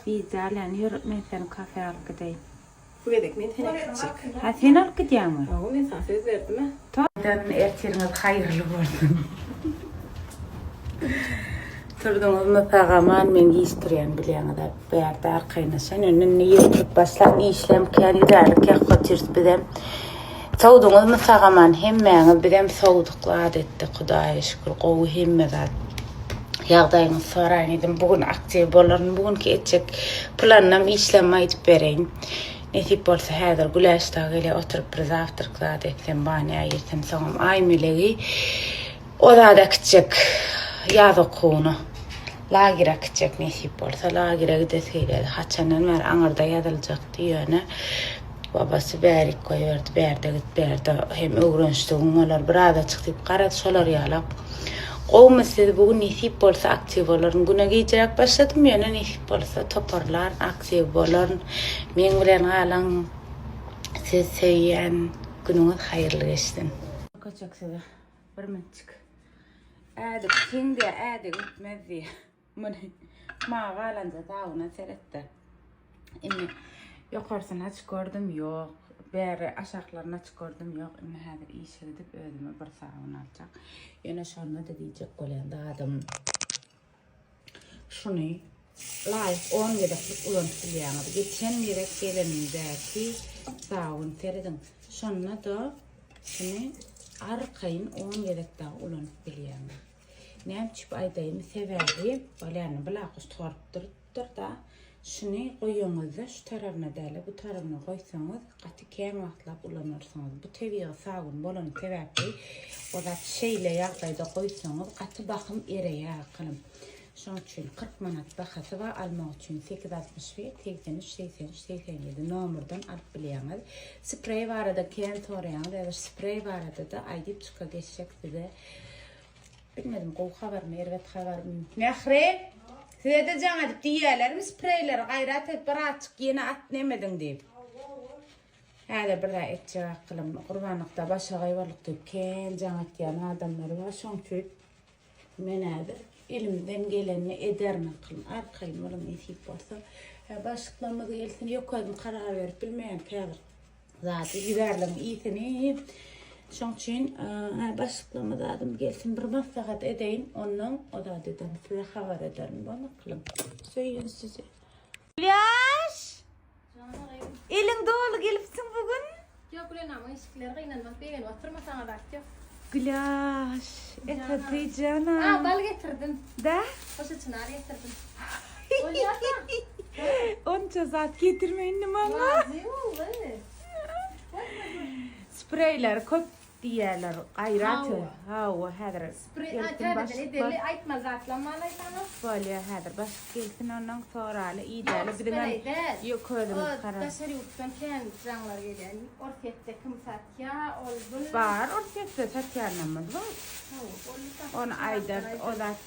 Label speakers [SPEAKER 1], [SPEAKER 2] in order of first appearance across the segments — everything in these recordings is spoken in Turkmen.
[SPEAKER 1] Wideo alýan, ýör men seni kafe alyp gideýin.
[SPEAKER 2] Bu gezek men seni äkitjek.
[SPEAKER 1] Hä sen alyp gidýäňmi?
[SPEAKER 2] Hawa men saňa söz berdim-ä.
[SPEAKER 1] Täzeden ertiriňiz haýyrly bolsun. Turduňyzmy sag-aman men giç turýan bilýäňiz-ä bärde arkaýynlaşan indi indi ir turup başlap işlem kän ýüzärlik ýak otyrys bizem. Sowduňyzmy sag-aman hemmäňiz bizem sowduk zat etdik Hudaýa şükür gowy hemme zat. Ýagdaýyňyzy soraýyn diýdim. Bu gün aktiw bolaryn. Bu günki etjek planlam işlemmi aýdyp bereýin. Nesip bolsa häzir Güläç dagy gelýär oturyp bir zawtrk zat etsem banýa girsem soňam Aýmelegi o zada äkitjek ýaz okuwyna lagere äkitjek nesip bolsa lagere gidesi gelýärdi haçandan bäri aňyrda ýazyljakdy ýöne babasy bärik goýberdi bärde git bärde hem öwrenişdigiň bolar birazajyk diýip garaz şolar ýalak Gowmy siz bu gün nesip bolsa aktiw bolaryn güne gijiräk başladym ýöne nesip bolsa toparlaryn aktiw bolaryn meň bilen galyň sizi söýýän günüňiz haýyrly geçsin. Köçek size bir minutjyk. Ädik seň diýä ädigi bitmez diýä. Muny mawy galanja sabyna seretde. Indi ýokarsyny açyk gördüm, ýok. Bäri aşaklaryny açyk gördüm, ýok. Indi häzir işe gidip özüme bir sabyn aljak. Ýöne şonda-da diýjek bolýan zadym şuny laýyk 10 gezeklik ulanyp bilýäňiz. Geçen gezek gelenimdäki sabyn serediň. Şonda-da şuny arkaýyn 10 gezek dagy ulanyp bilýäňiz. Näme üçin aýdaýyn? Sebäbi bolýany bulakuş torup durupdyr-da. Şuny goýaňyzda şu tarabyna däl-de bu tarabyna goýsaňyz gaty kän wagtlap ulanarsyňyz. Bu tebigy sabyn bolany sebäpli o zat şeýle ýagdaýda goýsaňyz gaty bahym ereýär akylym. Şoň üçin 40 manat bahasy bar almak üçin 861 83 83 87 nomerden alyp bilýäňiz. Spreý barada kän soraýaňyz, häzir spreý barada-da aýdyp çyka geçjek size. Bilmedim gowy habarmy erbet habarmy. Mähri! Size-de jaň edip diýýärlermi spreýleri gaýrat et bir azjyk ýene at nemediň diýip. Häzir bir zat etjek akylym gurbanlykda başagaý bolduk diýip kän jaň etýän adamlar bar şoň üçin men häzir elimden gelenini ederin akylym arkaýyn boluň nesip bolsa. Hä başlyklarymyz gelsin ýok özüm karar berip bilmeýän käbir Zady ýüzärligiň ysyny. Şoň üçin başlyklama zadym gelsin bir maslahat edeýin, ondan o zat ederin, size habar ederin. Bolmy kylym? Söýýän sizi. Ýaş! Eliň doly gelipsiň bu gün.
[SPEAKER 2] Ýok, Gülenamyň eşikleri gynanmak, begenip oturma saňa zat ýok.
[SPEAKER 1] Gülaş, это ты jana.
[SPEAKER 2] A, bal getirdim.
[SPEAKER 1] Da?
[SPEAKER 2] Goşa çynar getirdim. Bolýar-da.
[SPEAKER 1] Onça zat getirme indi maňa.
[SPEAKER 2] Wajyby.
[SPEAKER 1] Spreýler köp diýýärler. Gaýrat. Hawa, häzir.
[SPEAKER 2] Spreý, a, täzeden edeli, aýtma zatlanman aýtana.
[SPEAKER 1] Bolýar, häzir başlyk gelsin ondan soraly, idäli. Biziň hem ýok özümiz karar.
[SPEAKER 2] Daşary ýurtdan kän jaňlar gelýär. Orsýetde kim satýar, ol bul.
[SPEAKER 1] Bar, Orsýetde satýanlarymyz bar.
[SPEAKER 2] Hawa, boldy.
[SPEAKER 1] Ony aýdar, o zat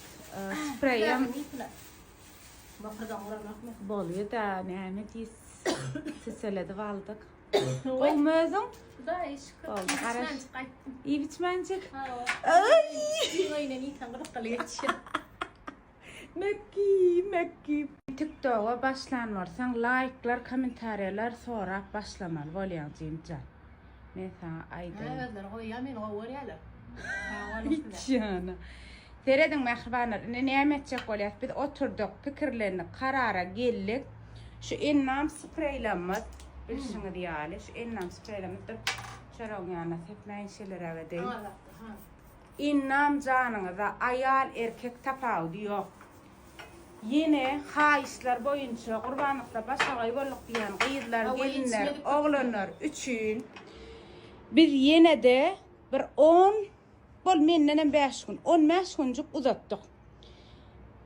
[SPEAKER 1] spreýem. Bolýa-da, näme diýs. Süseledip aldyk. Gowmy özüň?
[SPEAKER 2] Hudaýa şükür.
[SPEAKER 1] Boldy, garaş.
[SPEAKER 2] Iýip-içmänjik gaýtdym.
[SPEAKER 1] Iýip-içmänjik?
[SPEAKER 2] Hawa.
[SPEAKER 1] Aý!
[SPEAKER 2] Öýünden iýseň gyzykly geçýär.
[SPEAKER 1] Mekgi, mekgi. TikToga başlan bolsaň, laýklar, kommentariýalar sorap başlamaly bolýaň jigimjan. Men saňa aýdaýyn.
[SPEAKER 2] Hä, özleri goýýar, meni gowy görýärler. Sag boluň size.
[SPEAKER 1] Hiç ýana. Serediň mähribanlar, indi näme etjek bolýas? Biz oturdyk, pikirlendik, karara geldik. Şu ennam spreýlamyz, bilşiňiz ýaly, şu ennam spreýlamyz dur çöregiň ýanyna sepmäýin şeýleräk edeýin. Ennam janyňyza aýal erkek tapawudy ýok. Ýene haýyşlar boýunça gurbanlykda başagaý bolduk diýen gyzlar, gelinler, oglanlar üçin biz ýene-de bir on Bol mendenem 5 gün, 15 günjük uzatdyk.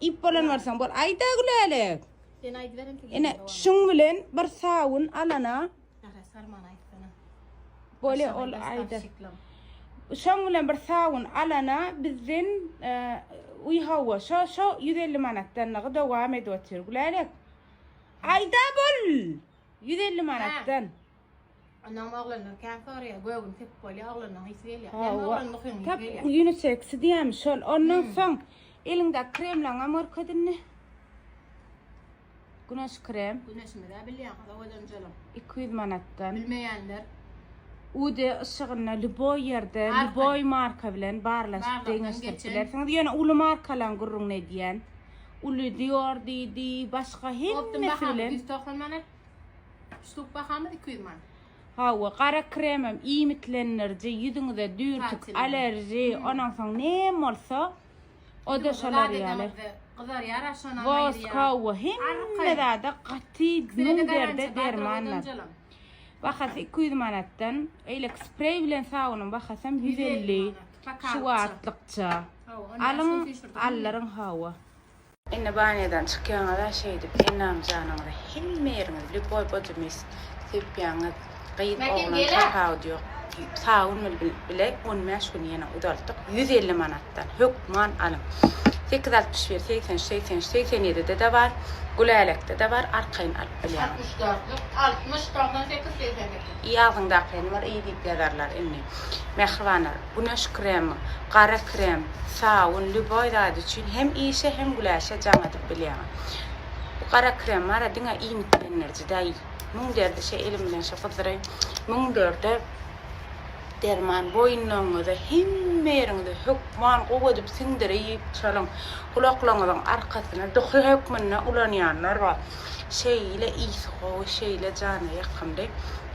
[SPEAKER 1] Iýip bolan bolsaň bol. Aýda Gülälek.
[SPEAKER 2] Sen aýdyber entek.
[SPEAKER 1] Ine şuň bilen bir sawun alana.
[SPEAKER 2] Mähre sarman aýtsana.
[SPEAKER 1] Bolýa ol aýda. Şoň bilen bir sawun alana bizden e, uý hawa şo şo 150 manatdanlygy dowam edip otyr Gülälek. Aýda bol. 150 manatdan.
[SPEAKER 2] Ondan oglanlar kän soraýar, gögüni sepip bolýar, oglanlaryň ysy gelýär. Näme oglan muhyň ysy gelýär.
[SPEAKER 1] Tap uniseksi diýýämi şol. Ondan soň eliňdäki kremleňem görkez indi. Güneş krem.
[SPEAKER 2] Güneşimiz-ä bilýäňiz, owadanjalam.
[SPEAKER 1] 200 manatdan.
[SPEAKER 2] Bilmeýänler.
[SPEAKER 1] UD yşygynda lýuboý ýerde, lýuboý marka bilen barlaşyp deňeşdirip bilersiňiz. Ýöne uly markalaryň gürrüňini edýän. Uly Dior diýdi, başga hemmesi bilen.
[SPEAKER 2] 190 manat. Ştuk bahamyz 200 manat.
[SPEAKER 1] Hawa, gara kremem iýmitlendiriji, ýüzüňize düýrtük, alerji, ondan soň näme bolsa, o-da şolar ýaly. Wosk, hawa, hemme zada gaty müň derde dermandyr. Bahasy 200 manatdan. Eýleki spreý bilen sabynyň bahasam 150 şu wagtlykça. Alyň, aldyryň, hawa. Indi banýadan çykýaňyz-a şeýdip ennamjanyňyza hemme ýeriňiz lýuboý bodymis sepýäňiz gyz oglan tapawudy ýok sabyn bile 15 gün ýene uzaltdyk 150 manatdan hökman alyň 861 83 83 87-de-de bar Gülälekde-de bar arkaýyn alyp bilýäňiz.
[SPEAKER 2] 64-lük 60 98 88.
[SPEAKER 1] I agzyňdakyny bir iý diýip ýazarlar indi. Mähribanlar, güneş kremi, gara krem, sabun, lýuboý zat üçin hem işe hem güläşe jaň edip bilýäňiz. Bu gara krem bara diňe iýmitlendiriji däl. Müň derdi şe elim bilen şe gyzdyraýyn. Müň derde derman boýunlaryňyza hemme ýeriňize hökman gowy edip siňdirip çalyň. Gulaklaryňyzyň arkasyna duhy hökmünde ulanýanlar bar. Şeýle ysy gowy, şeýle jana ýakymly.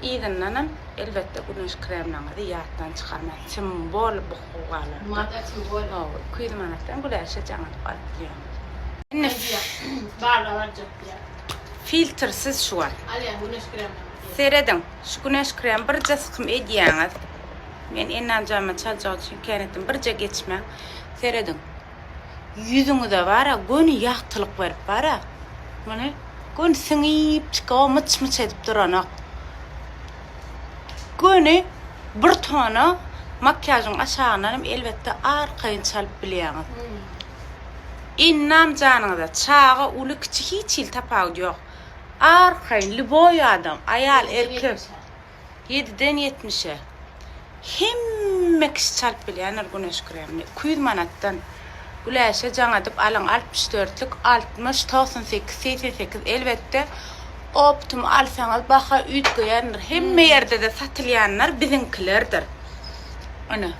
[SPEAKER 1] Yzyndanam elbetde güneş kremleriňizi ýatdan çykarmaň. Simbol bu howalarda.
[SPEAKER 2] Mada simbol.
[SPEAKER 1] Hawa, 200 manatdan güläşe jaň edip alyp bilýäňiz. Indi
[SPEAKER 2] Barla barjak diýýär.
[SPEAKER 1] Filtrsiz şu wagt.
[SPEAKER 2] Alýan güneş kremini.
[SPEAKER 1] Serediň, şu güneş krem birje sykym edýäňiz. Men ennamjama çaljak üçin kän etdim. Birje geçmäň. Serediň. Ýüzüňize bara göni ýagtylyk berip bara. Muny göni siňip çyka myç myç edip duranok. Göni bir tona makiýažyň aşagyndan hem elbetde arkaýyn çalyp bilýäňiz. Ennam janyňyza çaga uly kiçi hiç hili tapawudy ýok. Arkaýyn lýuboý adam aýal erkek. Ýediden ýetmişe. Hemme kişi çalyp bilýändir güneş kremini. 200 manatdan. Güläşe jaň edip alyň 64-lük 60 98 88 elbetde optum alsaňyz baha üýtgeýändir. Hemme ýerde-de satylýanlar biziňkilerdir. Ine.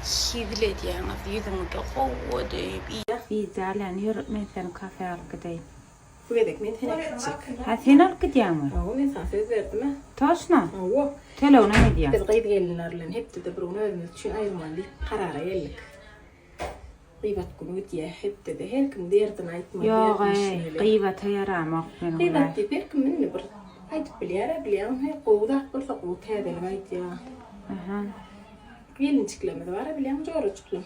[SPEAKER 1] Hezil edýäňiz ýüzüňize gowy edip. Wideo alýan ýör men seni kafe alyp gideýin.
[SPEAKER 3] Bu gezek men seni äkitjek.
[SPEAKER 1] Hä, sen alyp gidýäňmi?
[SPEAKER 3] Hawa, men saňa söz berdim-ä.
[SPEAKER 1] Toçno?
[SPEAKER 3] Hawa.
[SPEAKER 1] Töleginem edýäň.
[SPEAKER 3] Biz gyz-gelinler bilen hepdede bir gün özümiz üçin aýyrmaly diýip karara geldik. Gybat güni gidýär. Hepdede her kim derdini aýtmaly,
[SPEAKER 1] Ýog-eý,
[SPEAKER 3] derdini
[SPEAKER 1] gybata ýaramok men
[SPEAKER 3] Gybat
[SPEAKER 1] Gülaý.
[SPEAKER 3] diýip her kim indi bir aýdyp bilýär-ä, bilýäňmi, gowy zat bolsa gowy täzelik aýdýar.
[SPEAKER 1] Aha.
[SPEAKER 3] Gelinjiklerimiz bar-a bilýäňmi, jorajyklar.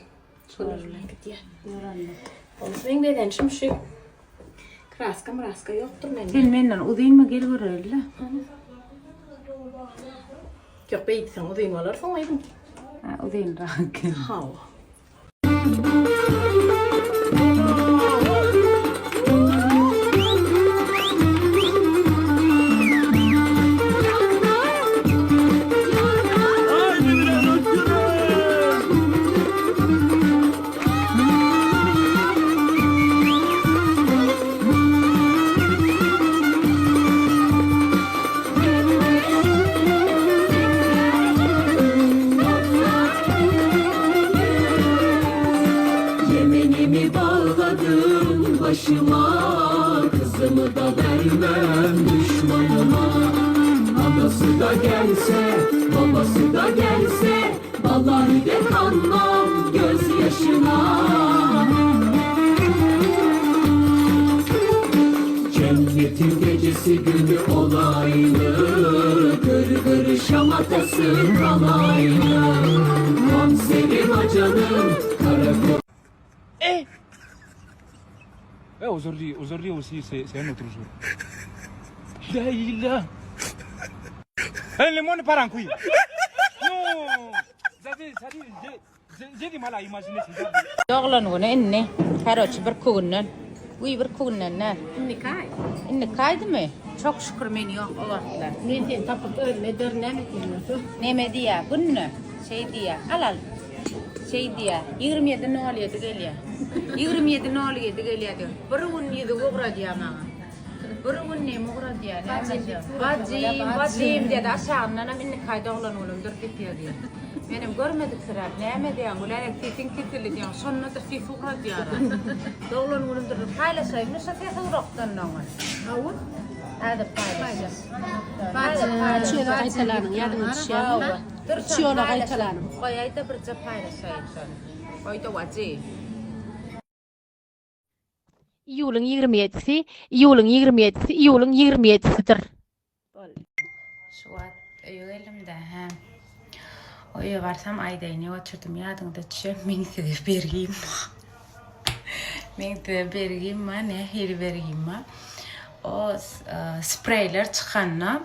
[SPEAKER 3] Şolar bilen gidýär.
[SPEAKER 1] Ýörendir.
[SPEAKER 3] Bolsa meň bezenişim şu. Kraska mraska ýokdur mende.
[SPEAKER 1] Sen menden uzynmy gel göreli.
[SPEAKER 3] Ýok beýtseň uzyn bolarsyň gyzym.
[SPEAKER 1] Ha uzynrak eken.
[SPEAKER 3] Hawa.
[SPEAKER 4] Yemenimi bağladım başıma Kızımı da vermem düşmanıma Anası da gelse, babası da gelse Vallahi de kanmam gözyaşına Cennetin gecesi günü olaylı Gır gır şamatası kalaylı Komiserim acanım karakol
[SPEAKER 5] Eh, aujourd'hui, aujourd'hui aussi, c'est c'est un autre jour. Là, il a. Eh, le monde part en couille. Non Ça dit, ça dit, j'ai- j'ai- j'ai du mal à imaginer ce genre de...
[SPEAKER 1] Doglan güni indi. Karoçi bir günden. Uý bir günden däl.
[SPEAKER 2] Indiki aý.
[SPEAKER 1] Indiki aýdymy? Çok şükür men ýok o wagtlar.
[SPEAKER 2] Men seni tapyp özüm ederin näme etmeli bolsa.
[SPEAKER 1] Neme diýýär? Günde şeý diýýär. Al al. Şeý diýýär. 27 07 gelýär. 27 07 gelýär diýýär. Bir gün ýüzük ugradýar maňa. Bir gün neme ugradýar, näme diýýär. Bajym, bajym diýýär. Aşagyndanam indiki aý doglan günümdir diýip ýazýar. Menem görmediksiräp, näme diýýäň, Gülälek sesiň kesildi diýýän. Şonda-da ses ugradýar. Doglan günümdir. Paýlaşaýynmy şo ses ugratdan oňa?
[SPEAKER 2] Hawa.
[SPEAKER 1] Häzir paýlaşýan.
[SPEAKER 2] Bajym,
[SPEAKER 3] Üç gezek gaýtalanyň ýadyňa düşýärmi? Üç ýola gaýtalanyň.
[SPEAKER 1] Goýaýda birje paýlaşaýyn şony. Goýda wajy.
[SPEAKER 2] Iýulyň 27-si, iýulyň 27-si, iýulyň 27-sidir.
[SPEAKER 1] Boldy. Şu wagt öýe geldim-de, hä. Öýe barsam aýdaýyn diýip oturdym. Ýadyňyza düşer, meň size bergim bar. Meň size bergim bar, nähili bergim bar. O spreýler çykanda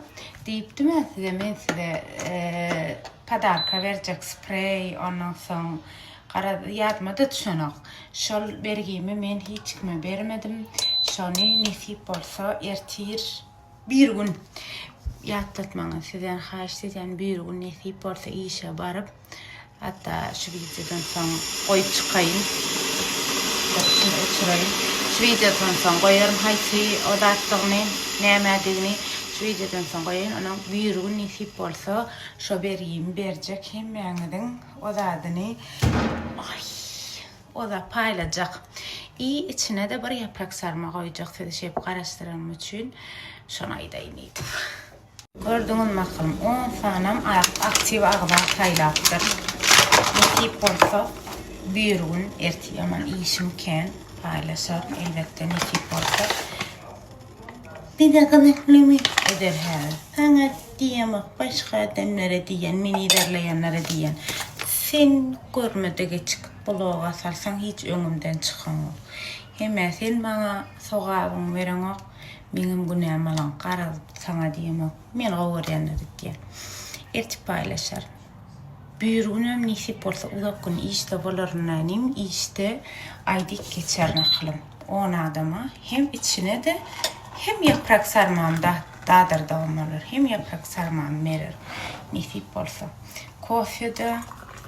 [SPEAKER 1] diýipdim-ä size, men size podarka berjek spreý, ondan soň garaz ýadyma-da düşenok. Şol bergimi men hiç kime bermedim. Şony nesip bolsa ertir Bir gün ýatlatmagyňyzy sizden haýyşt edýän bir gün nesip bolsa işe baryp hatda şu wideodan soň goýup çykaýyn şuny öçüreýin şu wideodan soň goýaryn haýsy o zatdygyny nämädigini şu wideodan soň goýaýyn onuň bir gün nesip bolsa şo bergimi berjek hemmäňiziň o zadyny aý Oza paýlajak. I içine-de bir ýaprak sarma goýjak sizi şeýdip garaşdyranym üçin şony aýdaýyn diýdim. Gördüňizmi akylym on sanam aktiw agza saýlapdyr. Nesip bolsa birigün ertir ýaman işim kän paýlaşaryn elbetde nesip bolsa. Bize gyzyklymy? Eder häzir. Saňa diýemok, başga adamlara diýýän, meni yzarlaýanlara diýýän. Sen görmedige çykyp bloga salsaň hiç öňümden çykaňok. Hem-ä sen maňa sogabyňy bereňok, meňem günämi alaňok. Garaz, saňa diýemok, meni gowy görýänlere diýýän. Ertir paýlaşaryn. Birigünem nesip bolsa uzak gün işde bolaryn nänim işde aýdyp geçerin akylym on adama hem içine-de hem ýaprak sarmamy dadyrdygym bolar hem ýaprak sarmamy berer nesip bolsa kofede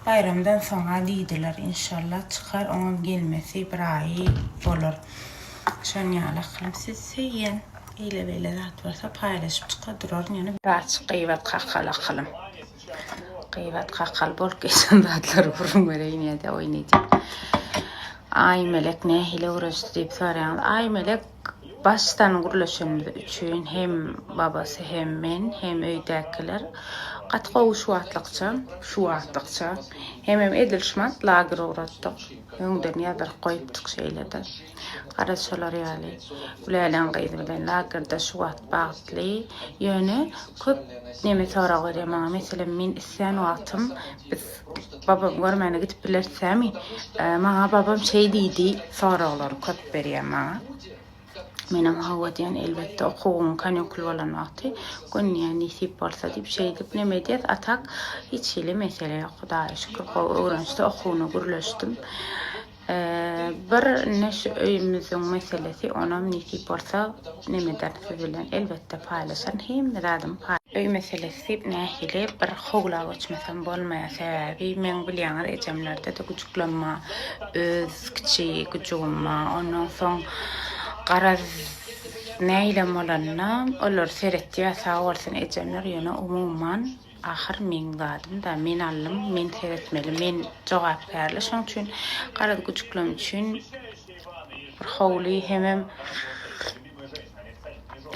[SPEAKER 1] baýramdan soňa diýdiler inşallah çykar oňam gelmesi bir aýy bolar şon ýaly akylym sizi söýýän eýle beýle zat bolsa paýlaşyp çyka duraryn ýöne birazjyk gybat kakaly akylym. Gybat kakaly bolup geçen zatlary gürrüň bereýin ýa-da oýun edýän. Aýmelek nähili öwrenişdi diýip soraýaňyz. Aýmelek başdan gürleşenimiz üçin hem babasy hem men hem öýdäkiler gaty gowy şu wagtlykça, şu wagtlykça hemem edil şumat lager ugratdyk. Öňden ýazdyryp goýupdyk şeýle-de. Garaz şolar ýaly. Gülälän gyzy bilen lagerde şu wagt bagtly. Ýöne köp neme sorag berýär maňa. Meselem men islän wagtym biz babamy görmäne gidip bilerisdämi? Maňa babam şeý diýdi soraglary köp berýär maňa. Menem hawa diýen elbetde okuwyň kanikul bolan wagty gün diýen nesip bolsa diýip şeýdip neme edýäs a tak hiç hili mesele ýok Hudaýa şükür gowy öwrenişdi okuwyna gürleşdim. Bir ine şu öýümiziň meselesi onam nesip bolsa neme ederin siz bilen elbetde paýlaşaryn hemme zadymy paý. Öý meselesi diýip nähili bir howla göçmesem bolmaýar sebäbi meň bilýäňiz ejemlerde-de güjüklemma öz kiçi güjügimma ondan soň garaz nähilem bolanda olar seretýär sag bolsun ejemler ýöne umuman Ahyr meň zadym-da, men aldym, men seretmeli, men jogapkärli. Şoň üçin garaz güjüklem üçin bir howly hemem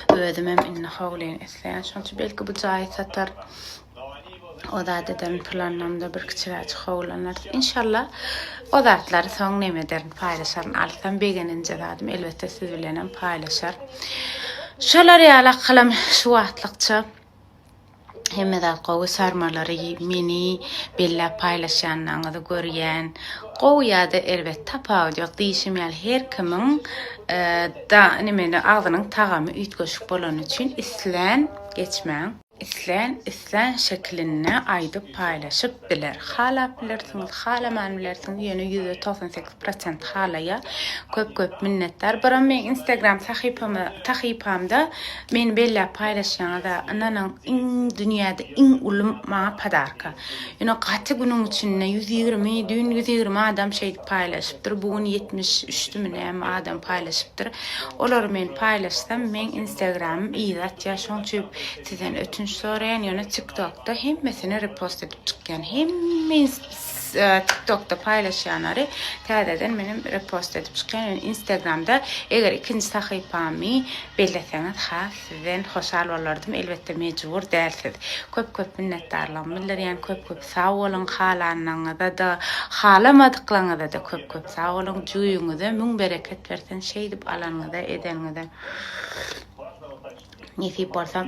[SPEAKER 1] özümem indi howlyny isleýän. Şoň üçin belki bu jaýy satar, o zat ederin planlamda bir kiçiräjik howlanarys. Inşallah o zatlary soň neme ederin, paýlaşaryn. Alsam begeninje zadym elbetde siz bilenem paýlaşaryn. Şolar ýaly akylam şu wagtlykça. Hemme zat gowy sarmalary meni belläp paýlaşýanlaryňyzy görýän. Gowy ýa-da erbet tapawudy ýok. Diýşim ýaly her kimiň da nimeni agzynyň tagamy üýtgeşik bolany üçin islän geçmäň. Islän islän şekilinde aýdyp paýlaşyp biler. Halap bilersiňiz, halaman bilersiňiz, ýöne 98% halaýar. Köp köp minnetdar. Biram meň Instagram sahypama sahypamda meni belläp paýlaşýaňyza ynanyň iň dünýäde iň uly maňa podarka. Ýöne gaty günüň içinde 120, düýn 120 adam şeýdip paýlaşypdyr. Bu gün 73-dimi näme adam paýlaşypdyr. Olary men paýlaşsam meň Instagramym yza atýar. Şoň üçin sizden ötünç soraýan. Ýöne TikTokda hemmesini repost edip çykýan. Hemme TikTokda paýlaşýanlary täzeden menem repost edip çykýan. Ýöne Instagramda eger ikinji sahypamy belleseňiz has sizden hoşal bolardym. Elbetde mejbur dälsiz. Köp köp minnetdarlygymy bildirýän. Köp köp sag boluň halanlaryňyzada halamadyklaryňyzada köp köp sag boluň. Jüýüňize müň bereket bersin şeýdip alanyňyza edeniňize. Nesip bolsa.